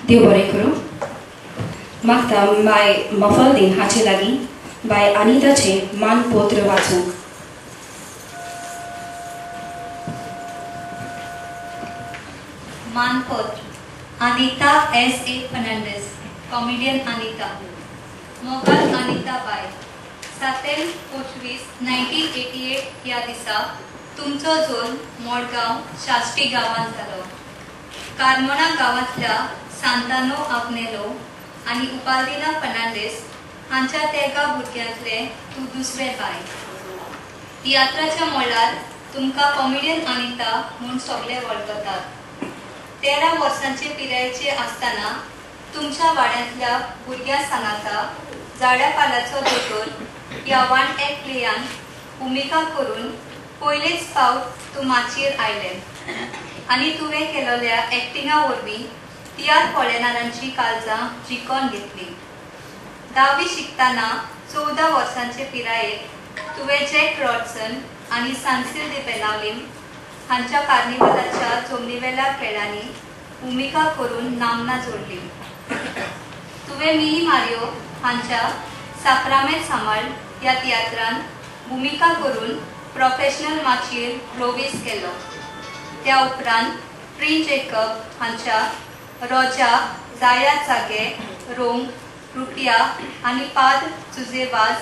देव बरें करूं. मागता बाय मफलदीन हाचे लागीं बाय अनिताचें मानपत्र वाचूंक. मानपत्र Anita S A Fernandes, comedian Anita. Mogal Anita bye, 7/25/1988 ह्या दिसा तुमचो जल्म मडगांव शाश्टी गांवांत जालो. कार्मोना गांवांतल्या सांतानो आग्नेलो आनी उपालदिना फर्नांडीस हांच्या 13 भुरग्यांतले तूं दुसरें बाय. तियात्राच्या मळार तुमकां कॉमेडियन अनिता म्हूण सगळे वळखतात. 13 वर्सांचे पिरायेचे आसतना तुमच्या वाड्यांतल्या भुरग्यां सांगाता झाडा पालाचो दोतोर ह्या वन एक्ट प्लेयान भुमिका करून पयलेच फावट तूं माचयेर आयलें आनी तुवें केलेल्या एक्टिंगा वरवीं तियात्र पळयणाऱ्यांची काळजां जिखून घेतली. 10वी शिकतना 14 वर्सांचे पिरायेर तुवें जॅक रॉडसन आनी सांसिल दे बेनावलीम हांच्या कार्निवालाच्या जमनीवेल्या खेळांनी भुमिका करून नामना जोडली. तुवें मिनी मारियो हांच्या साक्रामेंत सांबाळ ह्या तियात्रान भुमिका करून प्रोफेशनल माचयेर प्रवेश केलो. त्या उपरांत प्रिन जेकब हांच्या रोजा, जाया जागे, रोंग, रुपया आनी पाद चुजेवाज,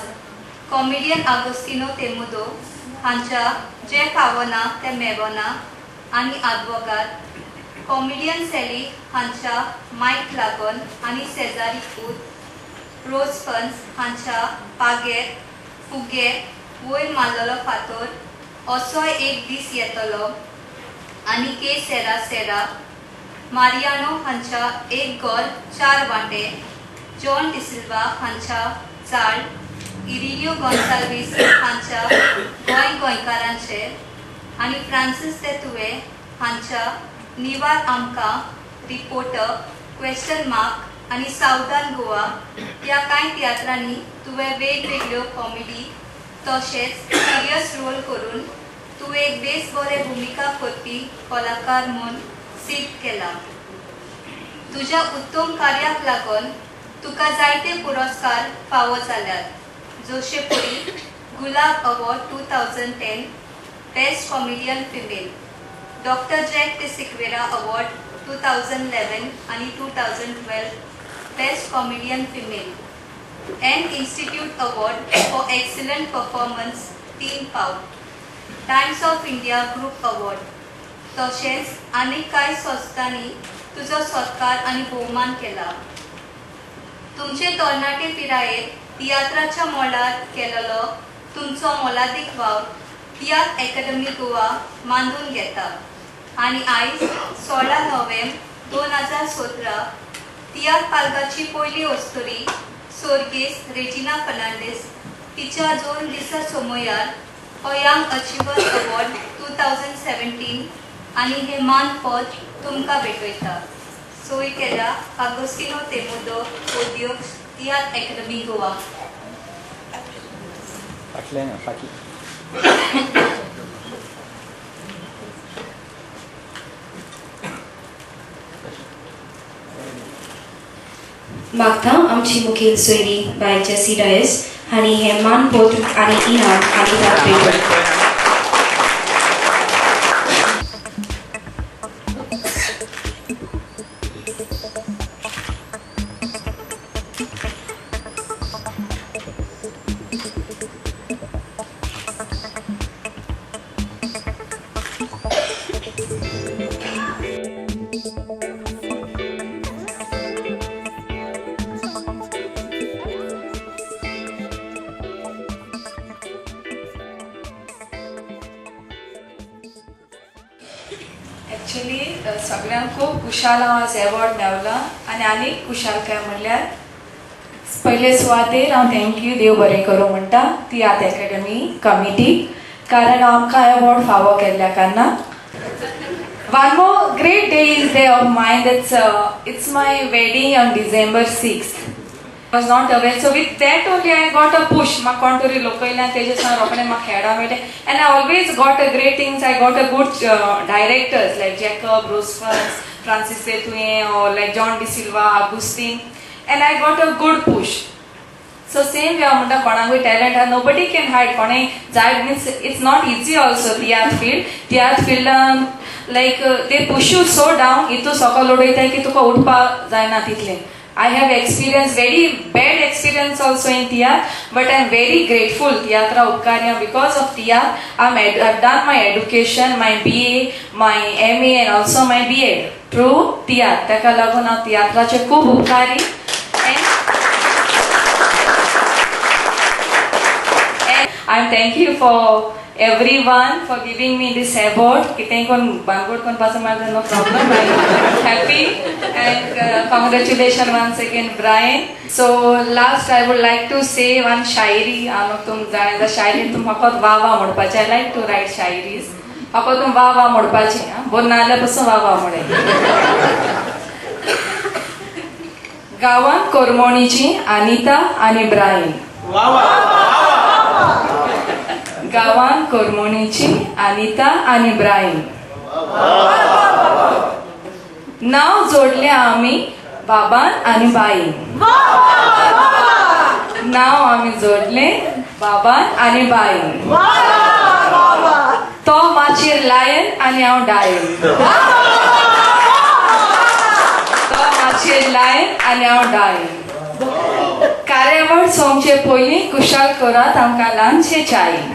कॉमेडियन आगोस्तिनो तेमुदो हांच्या जे फावना ते मेवना आनी आदवोगाद, कॉमेडियन सॅली हांच्या मायक लागोन आनी शेजारी पूत, रोज फन्स हांच्या पागेर फुगे वयर मारलेलो फातोर, असोय एक दीस येतलो आनी के सेरा सेरा, मारियानो हांच्या एक गोल 4 वांटे, जॉन डिसिल्वा हांच्या चाळ, इरिनियो गोन्साल्वीस हांच्या गोंय गोंयकारांचे आनी फ्रांसीस तेतुवे हांच्या निवार आमकां, रिपोर्टर, क्वेश्चन मार्क आनी सावधान गोवा ह्या कांय तियात्रांनी तुवें वेगवेगळ्यो कॉमेडी तशेंच सिरियस रोल करून तूं एक बेस बरें भुमिका करपी कलाकार म्हूण सिद्ध केला. तुज्या उत्तम कार्याक लागून तुका जायते पुरस्कार फावो जाल्यात, जशे परी Gulab award 2010 best comedian female, doctor Jack de Sequeira award 2011 आनी 2012 best comedian female, N institute award for excellent performance 3 फावट, Times of India group award. तशेंच आनीक कांय संस्थांनी तुजो सत्कार आनी भोवमान केला. तुमचे तरणाटे पिरायेर तियात्राच्या मळार केलेलो तुमचो मोलादीक वावर तियात्र अकादमी गोवा मानून घेता आनी आयज 16 नोव्हेंबर 2017 तियात्र पालकाची पयली अस्तुरी स्वर्गेस्त रेजिना फर्नांडीस तिच्या 2 दिसा समयार हो यंग अचिव्हर्स अवॉर्ड 2017 आनी हे मानपत्र तुमकां भेटयता. सोय केला आगोस्तिनो तेमुदो, अध्यक्ष, तियात्र अकादमी गोवा. मागता आमची मुखेल सोयरी बाय जेसी डायस हांणी हें मानपत्र आनी इनाम अनिताक भेटयलें. एक्चुअली सगळ्यांक खूब खुशाल हांव आज एवॉर्ड मेवला आनी आनीक खुशालकाय म्हणल्यार पयले सुवातेर हांव thank you देव बरें करूं म्हणटा तियात्र अकादमी कमिटीक, कारण आमकां एवॉर्ड फावो केल्ल्या कारणान. One more great day is day of mine, it's my wedding on December 6. Was not aware. So with that only I got a push. म्हाका कोण तरी लोकयल्यान तेजे सावन रोखडें म्हाका खेळा मेळटें. And I always got a great things. I got a good directors like Jacob, Rosefons, Francis Tuyen or like John D'Silva, Augustine, and I got a good push. So same way हांव म्हणटा कोणाकूय talent आहा, nobody can hide. कोणें जाय means it's not easy also tiatr field. तियात्र फिल्डान like they push you so down, इतू सकल उडयताय की तुका उठपाक जायना तितलें. I have experienced very bad experience also in tiatr, but I am very grateful. तियात्रा उपकार्य because of tiatr I've done my education, my BA, my MA and also my B.Ed through tiatr. ताका लागून हांव तियात्राचें खूब उपकारी. And I thank you for everyone for giving me this award. कितें कोण बांगोड कोण पासून मेळटा, no problem. I am happy and congratulations once again, Brian. So last I would like to say one shayari. हांव तुम जाणा शायरी तुम फकत वा वा म्हणपाचें. I like to write shayaris. फकत तुम वा वा म्हणपाचें, बोर नाजाल्यार पसून वा वा म्हणें. गांवांत कोरमोणीची अनिता आनी ब्रायन. गांवांत कोरमोणीची अनिता आनी ब्रायन. नांव जोडलें आमी बाबान आनी बाईन. नांव आमी जोडलें बाबान आनी बाईन. तो माचयेर लायन आनी हांव डायन. तो माचयेर लायन आनी हांव डायन. कार्यावळ सोंपचे पयलीं कुशाल करात आमकां ल्हानशें चायन.